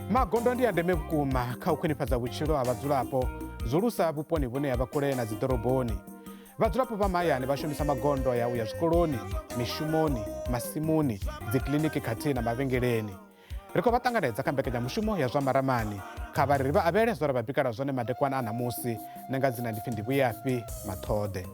Magondo ndi a ndeme vhukuma kha u khwinifhadza vhutshilo ha vhadzulapo, zwihulusa vhuponi vhune ha vha kule na dziḓoroboni. Vhadzulapo vha mahayani vha shumisa magondo aya u ya zwikoloni, mishumoni, masimuni, dzikiḽiniki khathihi na mavhengeleni. Ri khou vha ṱanganedza kha mbekanyamushumo ya zwa maramani. Kha vha ri ri vha avhele zwe ra vha bikela zwone madekwana a ṋamusi. Nṋe nga dzina ndi pfi ndi Vhuyafhi Maṱhoḓe.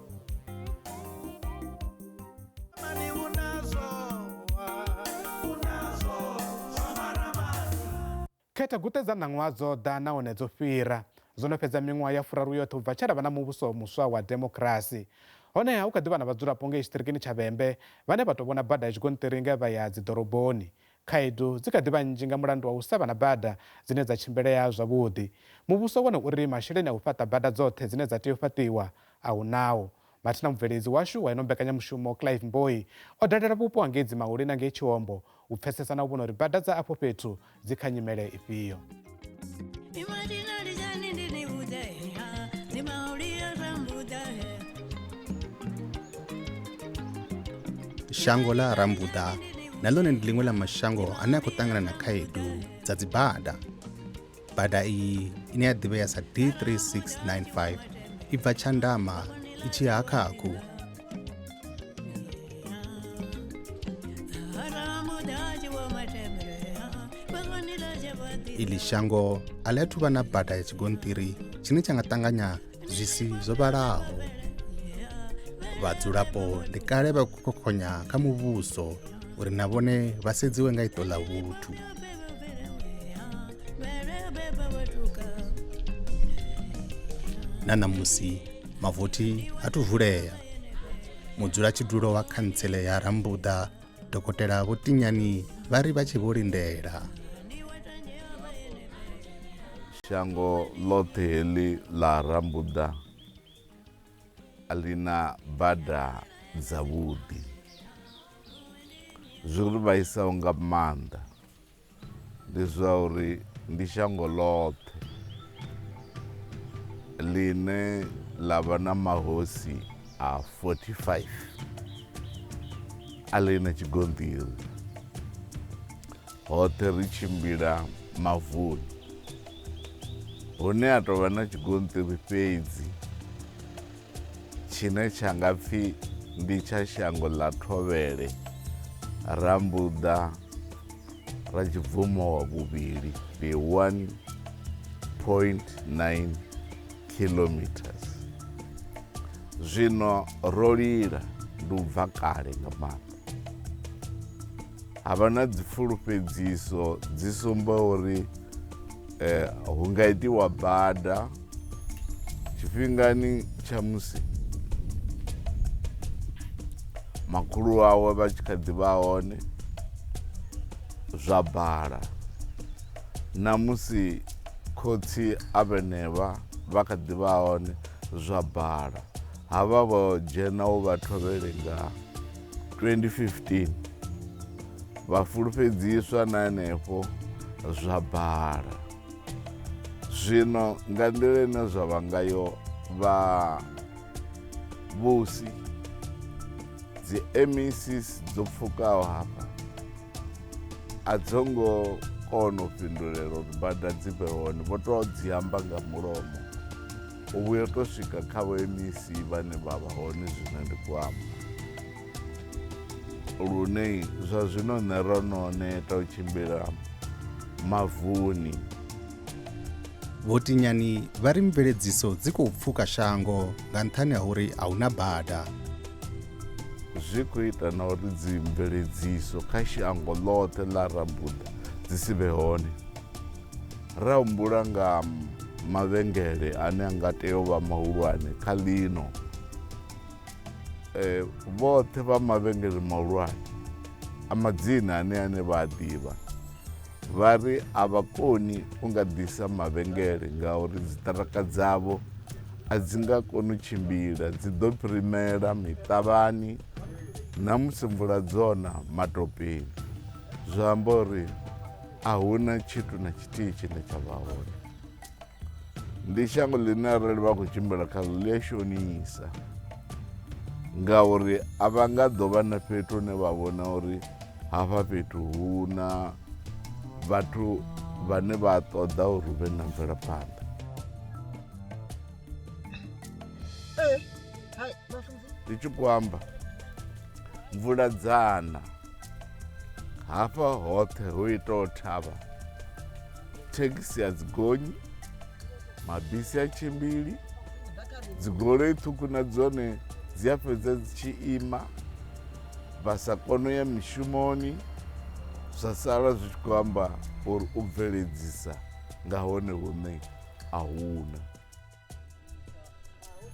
Khetha guṱe dza ṋaṅwaha dzo ḓa nahone dzo fhira. Zwo no fhedza miṅwaha ya furaru yoṱhe u bva tshe ra vha na muvhuso muswa wa demokirasi. Honeha hu kha ḓi vha na vhadzulapo ngei tshiṱirikini tsha Vhembe vhane vha tou vhona bada ya tshigonṱiri nge vha ya dziḓoroboni. Khaedu dzi kha ḓi vha nnzhi nga mulandu wa u sa vha na bada dzine dza tshimbilea zwavhuḓi. Muvhuso wone u ri masheleni a u fhaṱa bada dzoṱhe dzine dza tea u fhaṱiwa a u nao. Mathina mubveledzi washu wa ino mbekanyamushumo Clive Mboyi o dalela vhupo ha ngei Dzimauli na ngei Tshiombo u pfesesa na u vhona uri bada dza afho fhethu dzi kha nyimele ifhio. Shango ḽa Rambuḓa na ḽone ndi ḽiṅwe ḽa mashango ane a khou ṱangana na khaedu dza dzibada. Bada iyi ine ya ḓivhea sa D3695 i bva Tshandama i tshi ya ha Khakhu. Iḽi shango a ḽi athu vha na bada ya tshigonṱiri tshine tsha nga ṱanganya zwisi zwo vhalaho. Vhadzulapo ndi kale vha khou khokhonya kha muvhuso uri na vhone vha sedziwe nga iṱo ḽa vhuthu. Na ṋamusi mavothi ha thu vulea. Mudzulatshidulo wa khantsele ya Rambuḓa Dokotela Vho Tinyani vha ri vha tshe vho lindela. Shango ḽoṱhe heḽi ḽa Rambuḓa a ḽi na bada dzavhuḓi, zwi ri vhaisaho nga maanḓa ndi zwa uri ndi shango ḽoṱhe ḽine ḽa vha na mahosi a 45 a ḽi na tshigonṱiri, hoṱhe ri tshimbila mavuni hune ha tou vha na tshigonṱiri fhedzi tshine tsha nga pfhi ndi tsha shango ḽa Thovhele Rambuḓa Ratshibvumo wa vhuvhili ndi 1.9 kilometers. Zwino ro lila ndi u bva kale nga maanḓa. Ha vha na dzipfulufhedziso dzi sumba uri hu nga itiwa bada tshifhingani tsha musi makhulu wawe vha tshi kha ḓi vha hone zwa bala na musi khotsi a vhenevha vha kha ḓi vha hone zwa bala havha vho dzhena u vha thovhele nga 2015 vha fulufhedziswa na henefho zwa bala. Zwino nga nḓila ine zwa vha ngayo vha vhusi dzi MECs dzo pfukaho hafha a dzo ngo kona u fhindulela uri bada dzi vhe hone, vho tou dzi amba nga mulomo u vhuya u tou swika kha vho MEC vhane vha vha hone zwino ndi khou amba. Lune zwa zwino nṋe ro no neta u tshimbila mavuni. Vho Tinyani vha ri mveledziso dzi khou pfuka shango nga nṱhani ha uri a hu na bada. Zwi khou ita na uri dzi mveledziso kha shango ḽoṱhe ḽa Rambuḓa dzi si vhe hone. Ra humbula nga mavhengele ane a nga tea u vha mahulwane kha ḽino Vhoṱhe vha mavhengele mahulwane a madzina ane ane vha a ḓivha vha ri a vha koni u nga ḓisa mavhengele ngauri dziṱiraka dzavho a dzi nga koni u tshimbila, dzi ḓo phirimela miṱavhani na musi mvula dzona matopeni. Zwi amba uri a huna tshithu na tshithihi tshine tsha vha hone. Ndi shango ḽine arali vha khou tshimbila khaḽo ḽi a shonisa ngauri a vha nga ḓo vha na fhethu hune vha vhona uri hafha fhethu hu na vhathu vhane vha ṱoḓa uri hu vhe na mvelaphanḓa. Ndi tshi khou amba mvula dzana hafha hoṱhe ho itaho thavha, thekhisi a dzi gonyi, mabisi a tshimbili, dzigoloi ṱhukhu na dzone dzi a fhedza dzi tshi ima vha sa kone u ya mishumoni, zwa sala zwi tshi khou amba uri u bveledzisa nga hone hune a huna.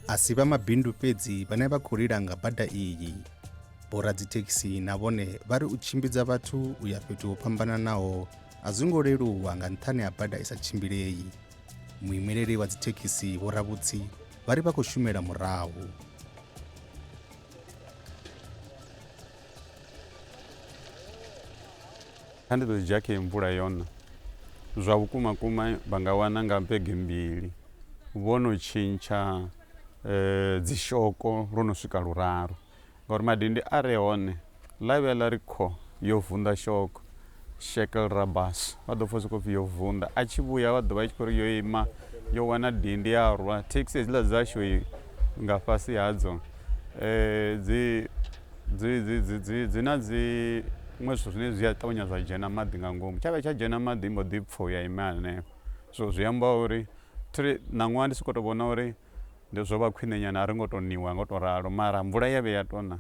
A si vha mabindu fhedzi vhane vha khou lila nga bada iyi. Vhoradzithekhisi na vhone vha ri u tshimbidza vhathu u ya fhethu ho fhambananaho a zwo ngo leluwa nga nṱhani ha bada i sa tshimbilei. Muimeleli wa dzithekhisi Vho Ravhutsi vha ri vha khou shumela murahu. Kha ndi ḓo dzhia kha mvula yona zwa vhukuma kuma vha nga wana nga vhege mbili vho no tshintsha dzishoko lwo no swika luraru ngauri madindi a re hone ḽa vhuya ḽa ri kho yo vunḓa shoko shekel rabas vha ḓo pfha u sokou pfhi yo vunḓa a tshi vhuya vha ḓo vha i tshi khou ri yo ima yo wana dindi ya rwa thekhisi hedziḽa dzashu nga fhasi hadzo dzi dzi dzi dzi dzi dzi na dzi zwiṅwe zwithu zwine zwi a ṱavhanya zwa dzhena maḓi nga ngomu tsha vhuya tsha dzhena maḓi mbo ḓi pfha ya ima hanefho so zwi amba uri thi ṋaṅwaha ndi sokou tou vhona uri ndi zwo vha khwine nyana a ri ngo to niwa ngo to ralo mara mvula ya vhuya ya to na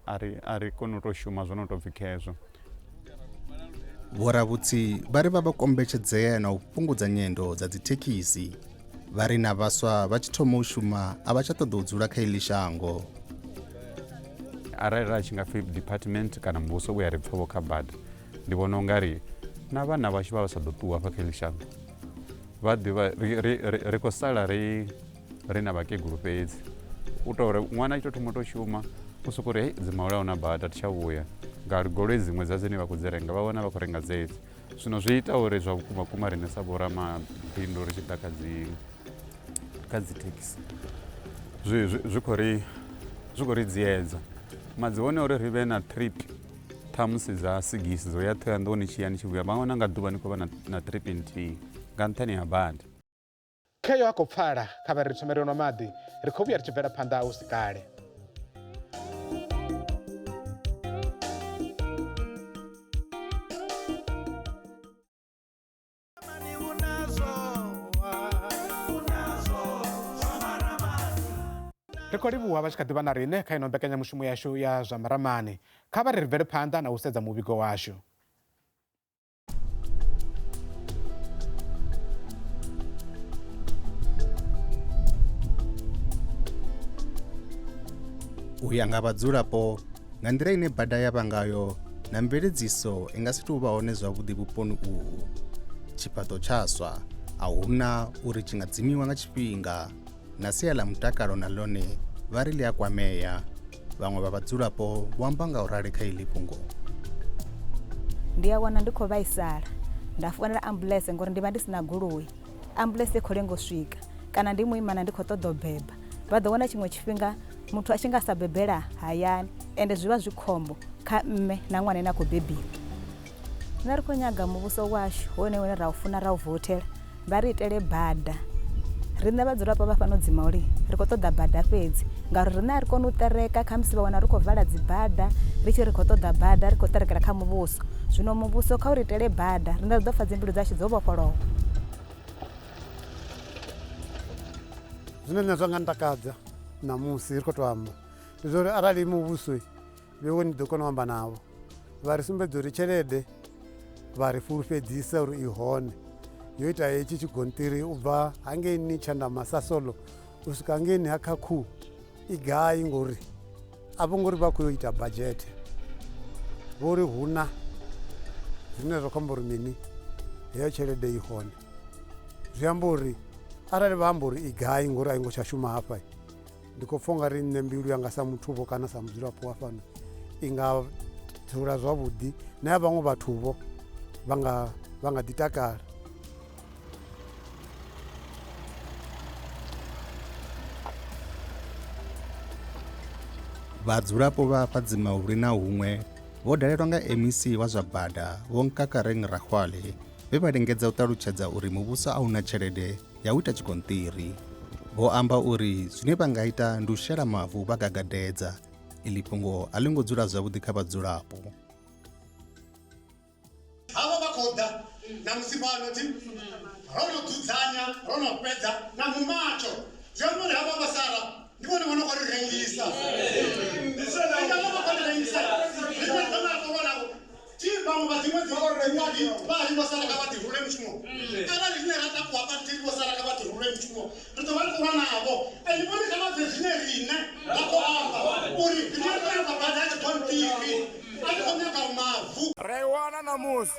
a ri a ri koni u to shuma zwo no tou pfhi khezwo. Vho Ravhutsi vha ri vha vho kombetshedzea na u fhungudza nyendo dza dzithekhisi. Vha ri na vhaswa vha tshi thoma u shuma a vha tsha ṱoḓa u dzula kha iḽi shango. Arali ra tshi nga pfhi department kana muvhuso u ya ri pfha vho kha bada ndi vhona u nga ri na vhana vhashu vha vha sa ḓo ṱuwa hafha kha iḽi shango vha ḓivha ri, ri, ri, ri khou sala ri ri na vhakegulu fhedzi u tou uri ṅwana a tshi tou thoma u tou shuma u sokou ri hei dzimaula a huna bada thi tsha vhuya ngauri goloi dziṅwe dza dzine vha khou dzi renga vha wana vha khou renga dzedzi zwino zwi ita uri zwa vhukuma kuma riṋe sa vhoramabindu ri tshi ḓa kha dzi kha dzi thekhisi zwi zwi khou ri zwi khou ri dziedza madzi one uri ri vhe na trip ṱhamusi dza sigisi dzo ya Ṱhohoyanḓou ni tshi ya ni tshi vhuya vha wana nga ḓuvha ni khou vha na trip nthihi nga nṱhani ha bada. Kheyo ha khou pfala, kha vha ri thome ri nwa maḓi, ri khou vhuya ri tshi bvela phanḓa hu si kale. Ri khou livhuwa vha tshi kha ḓi vha na riṋe kha ino mbekanyamushumo yashu ya zwa maramani. Kha vha ri ri bvele phanḓa na u sedza muvhigo washu. U ya nga vhadzulapo, nga nḓila ine bada ya vha ngayo na mveledziso i nga si tou vha hone zwavhuḓi vhuponi uhu. Tshifhaṱo tsha swa a huna uri tshi nga dzimiwa nga tshifhinga na sia ḽa mutakalo na ḽone vha ri ḽi a kwamea. Vhaṅwe vha vhadzulapo vho amba nga u rali kha iḽi fhungo. Ndi a wana ndi khou vhaisala nda founela ambuḽentse ngori ndi vha ndi si na goloi, ambuḽentse i khou lenga u swika kana ndi muimana ndi khou ṱoḓa u beba vha ḓo wana tshiṅwe tshifhinga muthu a tshi nga sa bebela hayani ende zwi vha zwi khombo kha mme na ṅwana ane a khou bebiwa. Nṋe ri khou nyaga muvhuso washu wone une ra u funa ra u vothela vha ri itele bada. Riṋe vhadzulapo vha fhano Dzimauli ri khou ṱoḓa bada fhedzi ngauri riṋe a ri koni u ṱereka khamusi vha wana ri khou vala dzi bada ri tshi ri khou ṱoḓa bada ri khou ṱerekela kha muvhuso. Zwino muvhuso kha u ri itele bada riṋe ri ḓo pfha dzi mbilu dzashu dzo vhofholowa. Zwine nṋe zwa nga ntakadza ṋamusi ri khou tou amba ndi zwa uri arali muvhuso vheiwe ni ḓo kona u amba navho vha ri sumbedza uri tshelede vha ri fhulufhedzisa uri i hone yo ita hetshi tshigonṱiri u bva hangeini Tshandama Sasolo u swika hangeini ha Khakhu i gai ngori a vho ngo ri vha khou yo ita badzhethe vho ri huna zwine zwa khou amba uri mini heyo tshelede i hone zwi amba uri. Arali vha amba uri i gai ngori a i ngo tsha shuma hafha, ndi khou pfha ungari nṋe mbilu yanga sa muthu vho kana sa mudzulapo wa fhano i nga dzula zwavhuḓi, na ya vhaṅwe vhathu vho vha nga ḓi takala. Vhadzulapo vha afha Dzimauli na huṅwe vho dalelwa nga MEC wa zwa bada Vho Nkakareng Rakgwale vhe vha lingedza u ṱalutshedza uri muvhuso a una tshelede ya u ita tshigonṱiri. Vho amba uri zwine vha nga ita ndi u shela mavu vha gagadedza. Iḽi fhungo a ḽi ngo dzula zwavhuḓi kha vhadzulapo. Havha vha khou ḓa na musi fhano thi ro no dzudzanya ro no fhedza na mumatsho, zwi amba uri havha vha sala ndi vhone vho no khou ri rengisa. Vha khou ri rengisa riṋe ri ḓo ṱolwa navho thi vhaṅwe vha dziṅwe dziwadi vha ri vho sala kha vha ḓi rule mushumo. Arali riṋe ra takuwa hafha thi vho sala kha vha ḓi rule mushumo, ri ḓo vha ri khou lwa navho. Ende vhone kha vha bve zwine riṋe ra khou amba uri riṋe ri khou nyaga bada ya tshigonṱiri, a ri khou nyaga mavu. Ra i wana ṋamusi.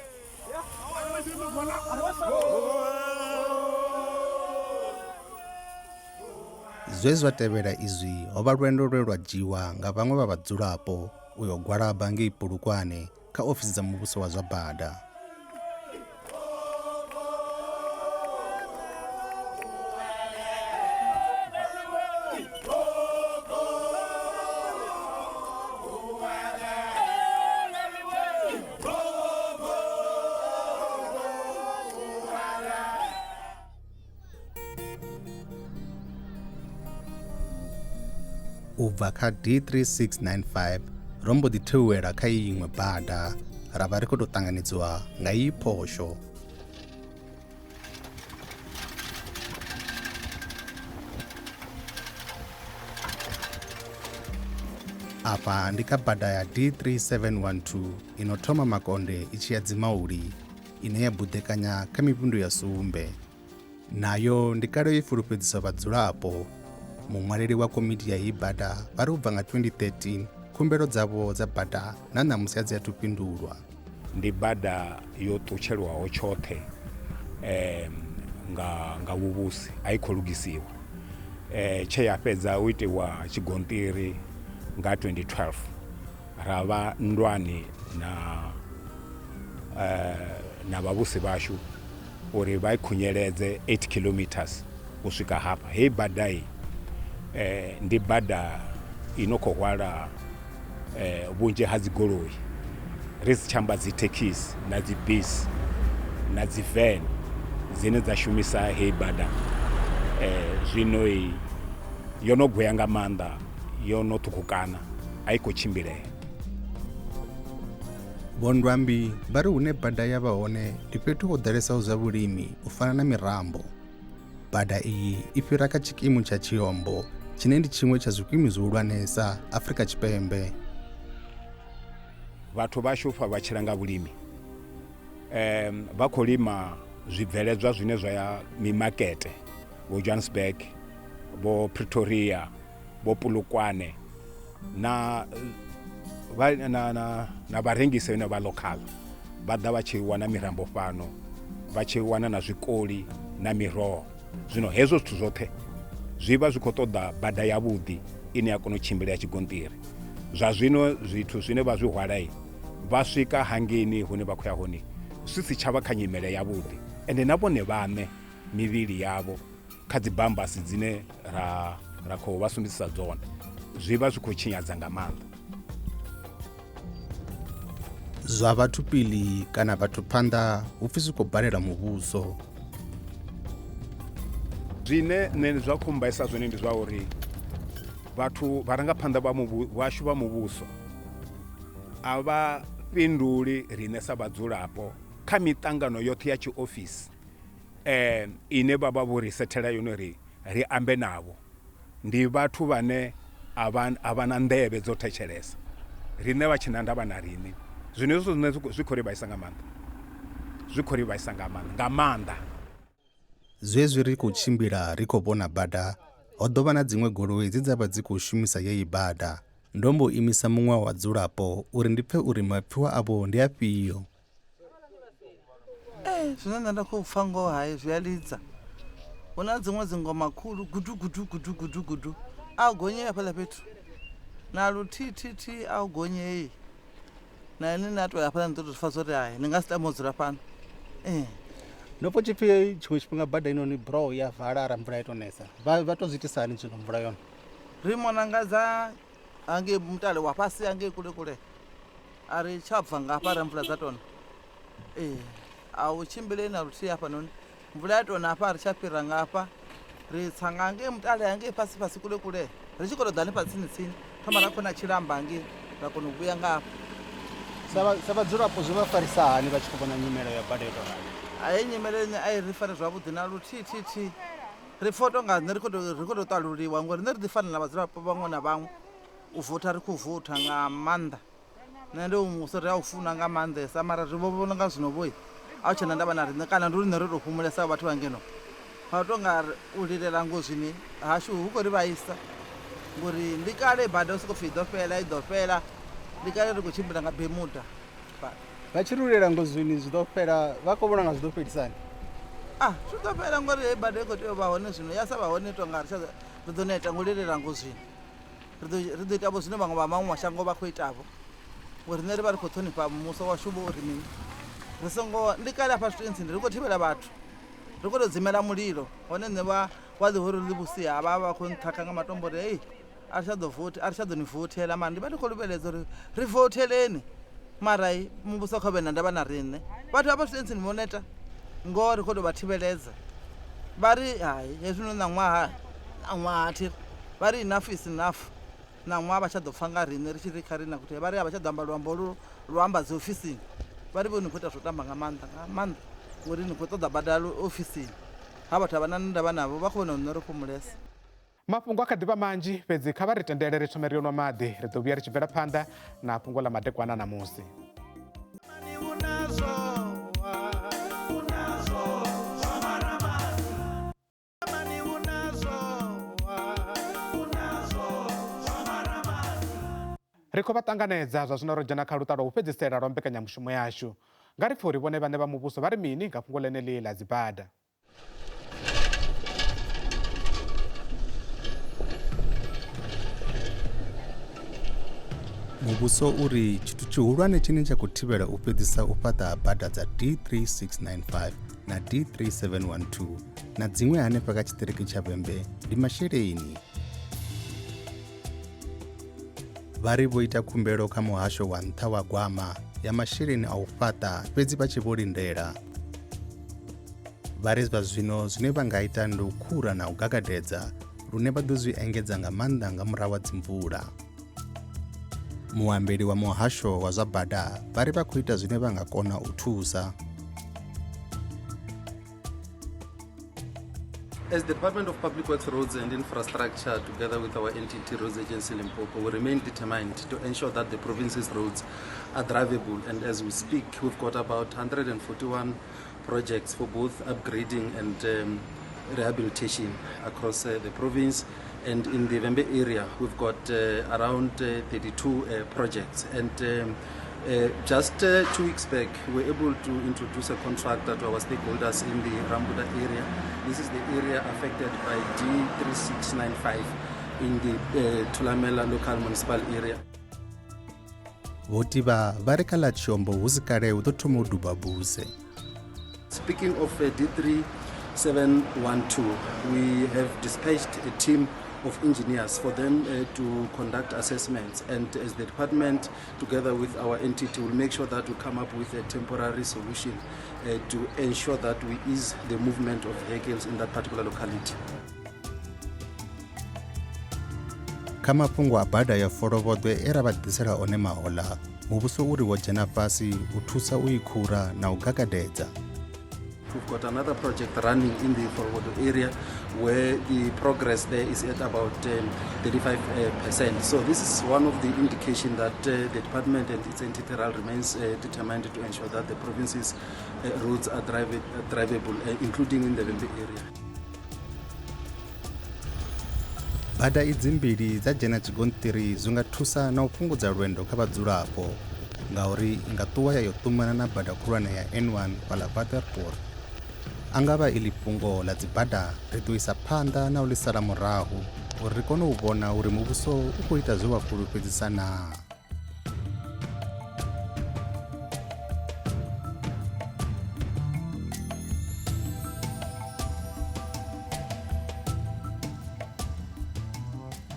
Zwe zwa tevhela izwi ho vha lwendo lwe lwa dzhiwa nga vhaṅwe vha vhadzulapo u yo gwalaba ngei Polokwane kha ofisi dza muvhuso wa zwa bada. U bva kha D3695 ro mbo ḓi theuwela kha iṅwe bada ra vha ri khou tou ṱanganedziwa nga iyi phosho. Afha ndi kha bada ya D3712 ino thoma Makonde i tshi ya Dzimauli ine ya buḓekanya kha mivhundu ya sumbe. Nayo ndi kale yo fulufhedzisa vhadzulapo. Muṅwaleli wa komiti ya iyi bada vha ri u bva nga 2013 khumbelo dzavho dza bada na ṋamusi a dzi athu fhindulwa. Ndi bada yo ṱutshelwaho tshoṱhe nga vhuvhusi, a i khou lugisiwa. Tshe ya fhedza u itiwa tshigonṱiri nga 2012 ra vha nndwani na vhavhusi vhashu uri vha i khunyeledze 8 kilometers u swika hafha. Heyi bada ndi bada ino khou hwala vhunzhi ha dzigoloi, ri si tsha amba dzi thekhisi na dzi bisi na dzi van dzine dza shumisa heyi bada. Zwino yo no gwea nga maanḓa, yo no ṱhukhukana, a i khou tshimbilea. Vho Ndwambi vha ri hune bada ya vha hone ndi fhethu ho ḓalesaho zwa vhulimi u fana na mirambo. Bada iyi i fhira kha tshikimu tsha Tshiombo tshine ndi tshiṅwe tsha zwikimu zwihulwanesa Afrika Tshipembe. Vhathu vhashu fha vha tshila nga vhulimi. Vha khou lima zwibveledzwa zwine zwa ya mimakete, vho Johannesburg, vho Pretoria, vho Polokwane na vharengisi vhane vha local vha ḓa vha tshi wana mirambo fhano, vha tshi wana na zwikoli na miroho. Zwino hezwo zwithu zwoṱhe zwi vha zwi khou ṱoḓa bada yavhuḓi ine ya kona u tshimbila ya tshigonṱiri. Zwa zwino zwithu zwine vha zwi hwala vha swika hangeini hune vha khou ya hone zwi si tshavha kha nyimele yavhuḓi, ende na vhone vhaṋe mivhili yavho kha dzi bambasi dzine ra khou vha sumbedzisa dzone zwi vha zwi khou tshinyadza nga maanḓa. Zwa vhathu pili kana vhathu phanḓa hu pfi zwi khou balela muvhuso. Zwine nṋe zwa khou mbaisa zwone ndi zwa uri vhathu vharangaphanḓa vhashu vha muvhuso a vha fhinduli riṋe sa vhadzulapo kha miṱangano yoṱhe ya tshiofisi ine vha vha vho ri sethela yone uri ri ambe navho. Ndi vhathu vhane a vha na nḓevhe dzo thetshelesa riṋe, vha tshi na ndavha na riṋe. Zwino hezwo zwine zwi khou ri vhaisa nga maanḓa, zwi khou ri vhaisa nga maanḓa nga maanḓa. Zwezwi ri khou tshimbila ri khou vhona bada, ho ḓo vha na dziṅwe goloi dze dza vha dzi khou shumisa yeyi bada. Ndo mbo imisa muṅwe wa vhadzulapo uri ndi pfe uri mapfiwa avho ndi afhio. Zwine nṋe nda khou pfa ngoho hai zwi a lidza. Hu na dziṅwe dzingoma khulu gudu gudu gudu gudu gudu a u gonyei hafhaḽa fhethu na luthithithi a u gonyei na ine na to ya hafhaḽa ni ḓo to zwi pfa zwo ri hai ni nga si tame u dzula fhano ee. Ndo pfa tshipfi tshiṅwe tshifhinga bada inoni bro ya vala arali mvula ya to nesa vha vha to zwi itisa hani zwino mvula yone? Ri mona nga dza hangei mutale wa fhasi hangei kule kule a ri tsha bva nga hafha arali mvula dza tona ee a u tshimbilei na luthihi hafhanoni mvula ya tona hafha a ri tsha fhira nga hafha ri tsa nga ngei mutale hangei fhasi fhasi kule kule ri tshi khou tou ḓa hanefha tsini tsini thoma ra khona tshilamba hangei ra kona u vhuya nga hafha. Sa vhadzulapo zwi vha farisa hani vha tshi khou vhona nyimelo ya bada yo tou rali? Heyi nyimele ine a i ri fari zwavhuḓi na luthihi thi thi ri pfa u tou nga riṋe ri khou tou ri khou tou ṱaluliwa ngori riṋe ri ḓi fana na vhadzulapo vhaṅwe na vhaṅwe u votha ri khou votha nga maanḓa. Nṋe ndi muvhuso ri a u funa nga maanḓesa mara ri vho vhona nga zwino vhoi a u tshena ndavha na riṋe kana ndi uri nṋe ro tou fhumulesa vhathu vha ngeno vha tou nga u lilela ngozwini hashu hu khou ri vhaisa ngori ndi kale bada u sokou pfhi i ḓo fhela i ḓo fhela ndi kale ri khou tshimbila nga bemuda. Vha tshi ri u lilela ngozwini zwi ḓo fhela vha khou vhona nga zwi ḓo fhelisani? Ah zwi ḓo fhela ngori heyi bada i khou tea u vha hone zwino ya sa vha hone tonga ri tsha ri ḓo neta ngo lilela ngozwini. Ri ḓo ri ḓo itavho zwine vhaṅwe vha maṅwe mashango vha khou itavho ngori riṋe ri vha ri khou ṱhonifha muvhuso washu vho uri mini ri songo ndi kale hafha zwitentsini ri khou thivhela vhathu ri khou tou dzimela mulilo hone nṋe vha wa ḽihoro ḽi vhusiha vha vha khou nṱhakha nga matombo uri hei a ri tsha ḓo vothi a ri tsha ḓo ni vothela mara ndi vha ndi khou luvheledza uri ri votheleni mara muvhuso kha vhe na ndavha na riṋe vhathu hafha zwitentsini vho neta ngoho ri khou tou vha thivheledza vha ri hai hezwinoni ṋaṅwaha ṋaṅwaha thi Vha ri enough is enough, ṋaṅwaha vha tsha ḓo pfa nga riṋe ri tshi ri kha ri na kuthihi. Vha ri a vha tsha ḓo amba luambo lu lu amba dzi ofisini. Vha ri vho ni khou ita zwo tamba nga maanḓa nga maanḓa ngori ni khou ṱoḓa bada ofisini. Ha vhathu a vha na ndavha navho vha khou vhona uri nṋe ro fhumulesa. Mafhungo a kha ḓi vha manzhi, fhedzi kha vha ri tendele ri thome ri yo nwa maḓi. Ri ḓo vhuya ri tshi bvela phanḓa na fhungo ḽa madekwana a ṋamusi. Ri khou vha ṱanganedza zwa zwino ro dzhena kha luṱa lwa u fhedzisela lwa mbekanyamushumo yashu. Nga ri pfe uri vhone vhaṋe vha muvhuso vha ri mini nga fhungo ḽeneḽi ḽa dzibada. Muvhuso u ri tshithu tshihulwane tshine tsha khou thivhela u fhedzisa u fhaṱa ha bada dza D3695 na D3712 na dziṅwe hanefha kha tshiṱiriki tsha Vhembe ndi masheleni. Vha ri vho ita khumbelo kha muhasho wa nṱha wa gwama ya masheleni a u fhaṱa fhedzi vha tshi vho lindela. Vha ri zwa zwino zwine vha nga ita ndi u khura na u gagadedza lune vha ḓo zwi engedza nga maanḓa nga murahu ha dzimvula. Muambeli wa muhasho wa zwa bada vha ri vha khou ita zwine vha nga kona u thusa. As the Department of Public Works, Roads and Infrastructure, together with our entity Roads Agency Limpopo, we remain determined to ensure that the province's roads are drivable. And as we speak, we've got about 141 projects for both upgrading and um, rehabilitation across uh, the province. And in the Vhembe area, we've got uh, around uh, 32 uh, projects. And um, uh, just uh, 2 weeks back, we were able to introduce a contractor to our stakeholders in the Rambuda area. This is the area affected by D3695 in the uh, Thulamela local municipal area. Vho Tivha vha ri kha ḽa Tshiombo hu si kale hu ḓo thoma u duba buse. Speaking of uh, D3712, we have dispatched a team of engineers for them uh, to conduct assessments, and as the department together with our entity will make sure that we come up with a temporary solution uh, to ensure that we ease the movement of vehicles in that particular locality. Kha mafhungo a bada ya Folovhodwe e ra vha ḓisela one mahoḽa, muvhuso uri wo dzhena fhasi u thusa u i khura na u gagadedza. We've got another project running in the Folovhodwe area where the progress there is at about 35%. So this is one of the indication that the department and its entity remains determined to ensure that the province's roads are drivable, including in the Vhembe area. Bada idzi mbili dza dzhena tshigonṱiri zwi nga thusa na u fhungudza lwendo kha vhadzulapo ngauri i nga ṱuwa ya yo ṱumana na bada khulwane ya N1 fhaḽa Waterpoort. A nga vha iḽi fhungo ḽa dzibada ri ḓo isa phanḓa na u ḽi sala murahu uri ri kone u vhona uri muvhuso u khou ita zwe wa fulufhedzisa naa.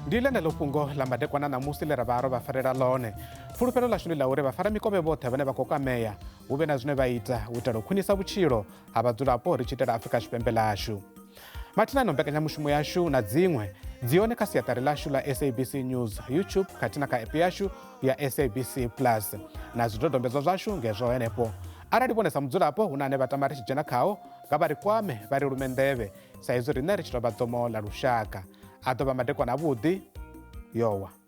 Ndi ḽeneḽo fhungo ḽa madekwana ṋamusi ḽe ra vha ro vha farela ḽone. Fulufhelo ḽashu ndi ḽa uri vhafaramikovhe vhoṱhe vhane vha khou kwamea hu vhe na zwine vha ita u itela u khwinisa vhutshilo ha vhadzulapo ri tshi itela Afrika Tshipembe ḽashu. Mathina ino mbekanyamushumo yashu na dziṅwe dzi hone kha siaṱari ḽashu ḽa SABC News YouTube khathihi na kha app yashu ya SABC Plus na zwidodombedzwa zwashu ngezwo henefho. Arali vhone sa mudzulapo hu na ane vha tama ri tshi dzhena khao, nga vha ri kwame vha ri lume nḓevhe sa izwi riṋe ri tshi tou vha dzomo ḽa lushaka. A ḓo vha madekwana avhuḓi yowa.